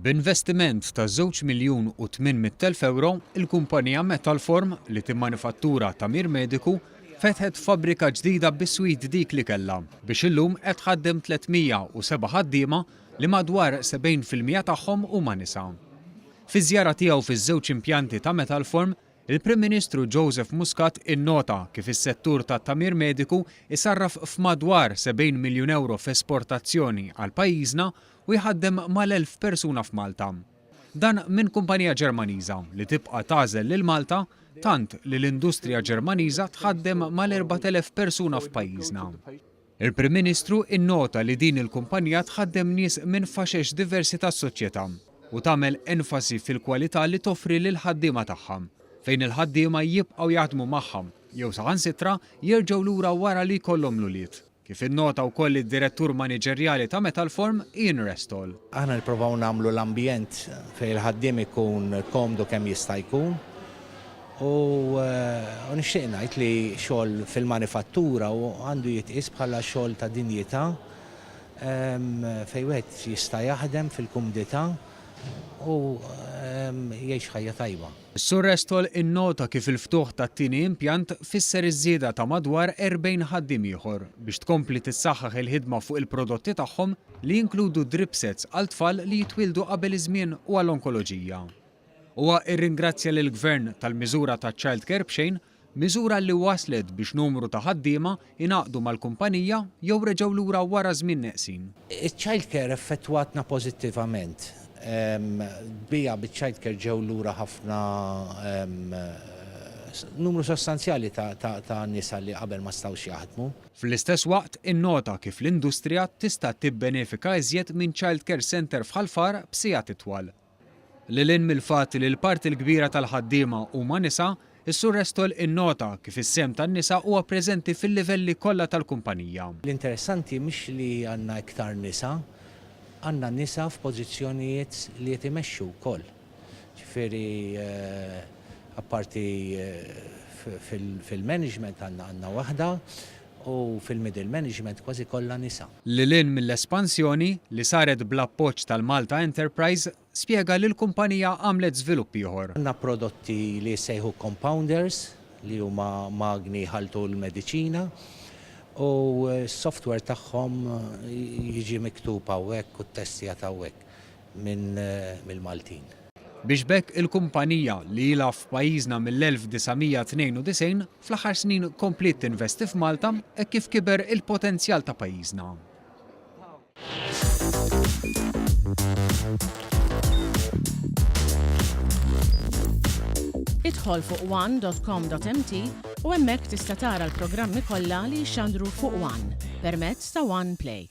B'investiment ta' żewġ miljun u 800,000 ewro, il-kumpanija Metalform, li timmanifattura tagħmir mediku, fetħet fabbrika ġdida biswit dik li kellha, biex illum qed tħaddem 307 ħaddiema li madwar 70% tagħhom huma nisa. Fi żjara tiegħu fiż-żewġ impjanti ta' Metalform, Il-Prim Ministru Joseph Muscat innota kif is-settur tat-tagħmir mediku jsarraf f'madwar 70 miljun ewro f'esportazzjoni għal pajjiżna u jħaddem mal-1,000 persuna f'Malta. Dan minn kumpanija Ġermaniża li tibqa' tagħżel lil Malta tant li l-industrija Ġermaniża tħaddem mal-4,000 persuna f'pajjiżna. Il-Prim Ministru innota li din il-kumpanija tħaddem nies minn faxex diversi tas-soċjetà u tagħmel enfasi fil-kwalità li toffri lill-ħaddiema tagħha, fejn il-ħaddiema jibqgħu jaħdmu magħha jew saħansitra jerġgħu lura wara li jkollhom l-ulied, kif innota wkoll id-Direttur Maniġerjali ta' Metalform, Ian Restall. Aħna nipprovaw nagħmlu l-ambjent fejn il-ħaddiem ikun komdu kemm jista' jkun U nixtieq ngħid li xogħol fil-manifattura għandu jitqies bħala xogħol ta' dinjità fejn wieħed jista' jaħdem fil-kumdità u jgħix ħajja tajba. Is-Sur Restall innota kif il-ftuħ tat-tieni impjant fisser iż-żieda ta' madwar 40 ħaddiem ieħor biex tkompli tissaħħaħ il-ħidma fuq il-prodotti tagħhom li jinkludu drip sets għal tfal li jitwieldu qabel iż-żmien u għall-onkoloġija. Huwa rringrazzja lill-Gvern tal-miżura taċ-child care b'xejn, miżura li wasslet biex numru ta' ħaddiema ingħaqdu mal-kumpanija jew reġgħu lura wara żmien neqsin. Iċ-child care effettwatna pożittivament. Biha biċ-child care ġew lura ħafna numru sostanzjali ta' nisa li qabel ma setgħux jaħdmu. Fl-istess waqt innota kif l-industrija tista' tibbenefika iżjed minn child care centre f'Ħal Far b'sigħat itwal. Lil hinn mill-fatt li l-parti l-kbira tal-ħaddiema huma nisa, is-Sur Restall innota kif is-sehem tan-nisa huwa preżenti fil-livelli kollha tal-kumpanija. L-interessanti mhix li għandna iktar nisa, għandna nisa f'pożizzjonijiet li qed imexxu wkoll. Ġifieri apparti fil-management għandna waħda u fil-middle management kważi kollha nisa. Lil hinn mill-espansjoni, li saret bl-appoġġ tal-Malta Enterprise, spjega li l-kumpanija għamlet żvilupp ieħor. Għandna prodotti li jissejħu compounders, li huma magni jħalltu l-mediċina, u s-software tagħhom jiġi miktub hawnhekk u ttestjat hawnhekk minn mill-Maltin. Biex b'hekk il-kumpanija, li ilha f'pajjiżna mill-1992, fl-aħħar snin kompliet tinvesti f'Malta hekk kif kiber il-potenzjal ta' pajjiżna. Idħol fuq one.com.mt u hemmhekk tista' tara l-programmi kollha li jixxandru fuq One permezz ta' One Play.